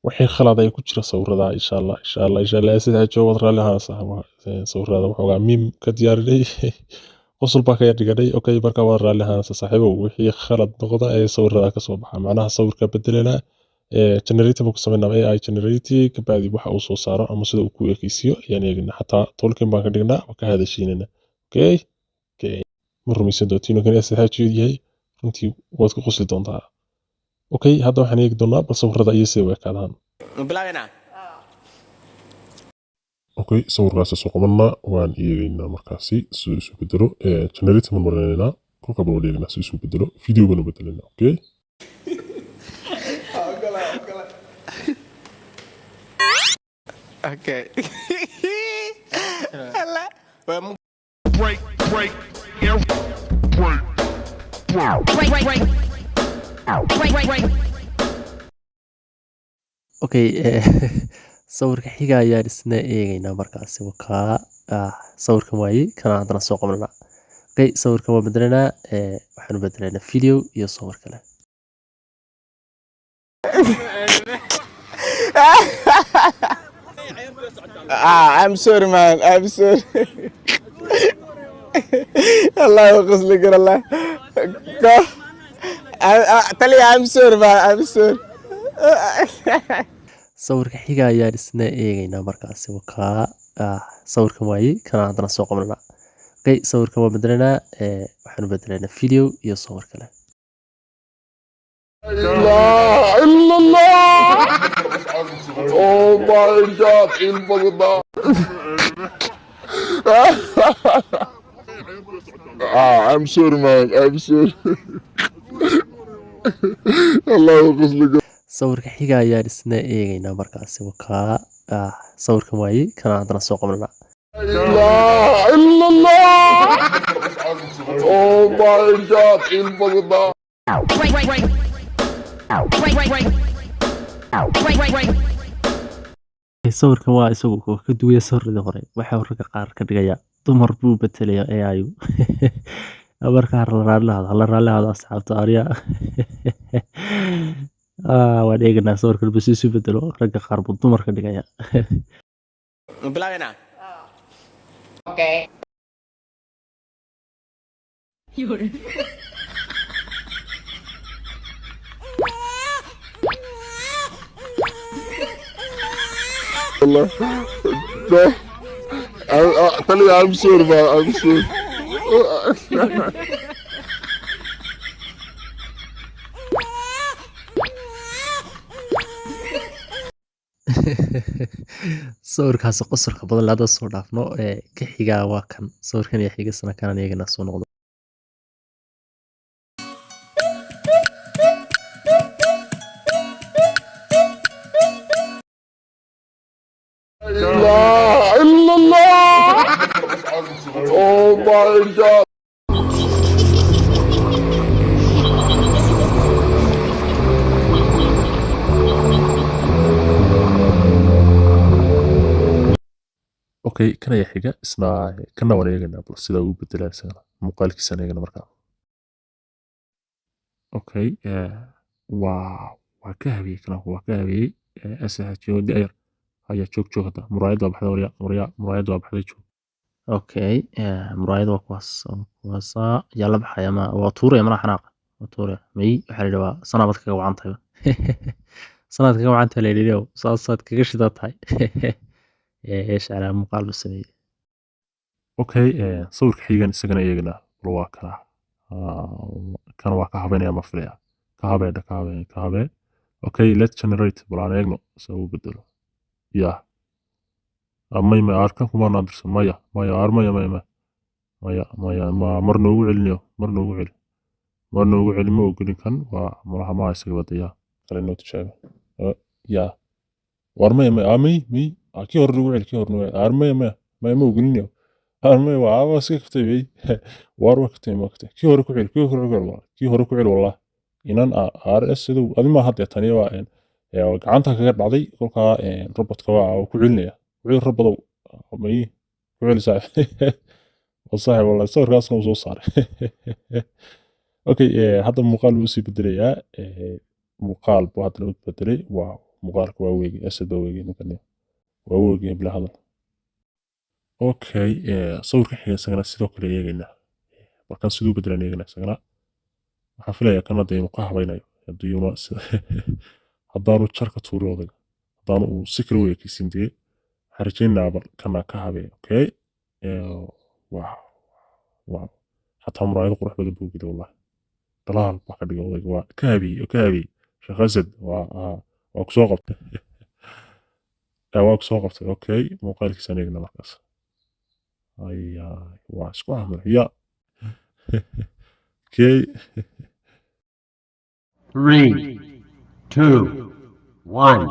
Wixii khalad ay ku jira sawirada, insha Allah, insha Allah, insha Allah, sida joogo raalli ahaan sawirada waxoogaa meme ka diyaarinay, qosol baa ka yar dhiganay. Okay, marka waa raalli ahaan saaxiibow wixii khalad noqda ee sawirada ka soo baxa. Macnaha sawirka bedelanaa, generator baan ku sameynaa, AI generator. Kabacdi waxa uu soo saaro ama sida uu ku ekeysiiyo ayaan eegnaa. Xataa tolkien baan ka dhignaa, waa ka hadashiinana. Okay, ma rumaysan doontiin kan saxaajiyo yahay, runtii waad ku qosli doontaa. Okay, hadda waxaan eegi doonaa bal sawirada iyo sida u ekaadaan. Ma bilaabaynaa? Okay, sawirkaas soo qabanaa, waan eegaynaa markaasi siduu isu bedelo. Generator baan marinaynaa, kolka baan eegaynaa siduu isu bedelo, video baan u bedelaynaa. Okay. Okay. Allah. Waa Break, break, air, break, break. Break, break, break, break, break. Okay, sawirka xiga ayaan isna eegaynaa markaasi. Wakaa sawirkan waaye, kana haddana soo qabananaa. Okay, sawirkan waa bedelanaa, waxaan u bedelaynaa video iyo sawir kale. Ah, I'm sorry, man. I'm sorry. Allah qosli karo Allah. Go. Taliya, I'm sorry, man. I'm sorry. Sawirka xiga ayaan isna eegaynaa markaasi. Wakaa sawirkan waaye, kana haddana soo qabananaa. Okay, sawirkan waa bedelanaa, waxaan u bedelaynaa video iyo sawir kale. La illallah. Oh my God, illallah. Ah, I'm sorry, man. I'm sorry. Allah qosli karo. Sawirka xiga ayaan isna eegaynaa markaasi. Wakaa sawirkan waaye, kana haddana soo qabananaa. La illallah. Oh my God, illallah. Break, break, break, break, break, break, break, break. Sawirkan waa isagu oo ka duwaya sawiradii hore. Waxa uu ragga qaar ka dhigaya dumar buu betelaya AI. Marka la raalli ahaado, hala raalli ahaado asxaabta arya. Waan eeganaa sawirkan buu si isu bedelo, ragga qaar buu dumar ka dhigaya. Ma bilaabaynaa? Okay. Allah. No. Taliya, I'm sorry, man. I'm sorry. Sawirkaasi qosolka badan hadda soo dhaafno, ee ka xigaa waa kan sawirkan iyo xigasana kanan eegana soo noqdo. La illallah. Oh my God. Okay, kan ayaa xiga isna, kana waan eegaynaa bal sida uu bedelaa isagana, muuqaalkiisaan eegana markaa. Okay, waa ka habiyey kana, waa ka habiyey SHOD ayar haya. Joog, joog, hadda muraayad waa baxday. Warya, warya, muraayad waa baxday, joog. Okay, muraayad waa kuwaas, kuwaasa yaa la baxaya ma waa tuuraya mana xanaaqa waa tuuraya may. Waxaa la yidhi waa sanaabad kaga wacan tahay, sanaad kaga wacan tahay la yidhi, saasaad kaga shidan tahay. Eesh calaa muuqaal buu sameeyey. Okay, sawirka xigan isagana eeganaa bal waa kana. Kan waa ka habeynaya ma filaya, ka habee, ka habee, ka habee. Okay, let's generate, bal aan eegno sida uu bedelo. Ya may may arkan kuma naadirsan. Maya, maya, ar maya, maya, maya, maya, maya, ma mar noogu celinayo, mar noogu celi, mar noogu celi, ma ogolin. Kan waa malaha ma isaga badaya kale noo tijaabi. Ya war maya, maya, may may, kii hore noogu celi, kii hore noogu celi. Ar maya, maya, maya, ma ogolinayo. Ar maya, waa iska kaftay bay, war waa kaftay, ma kaftay. Kii hore ku celi, kii hore ku celi, kii hore ku celi. Wallah inan rs siduu adi ma hadda tani waa gacanta kaga dhacday kolkaa robotka waa ku celinaya, ku celi robodow, may ku celi saaxib, waa saaxib. Wallahi sawirkaasna uu soo saaray. Okay, hadda muuqaal buu usii bedelayaa, muuqaal buu haddana u bedelay. Waa Muuqaalka waa weegi, Asad baa weegi, ninkan waa weegi bila hadal. Okay, sawirka xiga isagana sidoo kale eegaynaa. Markaan siduu bedelan eegaynaa isagana. Waxaan filayaa kana dee inuu ka habaynayo, haddiiuna haddaanu jar ka tuurin odayga, haddaanu uu si kale u ekeysin dee. Waxaan rajaynayaa bal kana ka habee. Okay, wow, xataa muraayado qurux badan buu geli, wallahi dhalaal baa ka dhigay odayga. Waa ka habiyey oo ka habiyey. Sheekh Asad waa kusoo qabtay, waa kusoo qabtay. Okay, muuqaalkiisaan eegna markaas. Aya, waa isku amray ya. Okay. Three, two, one.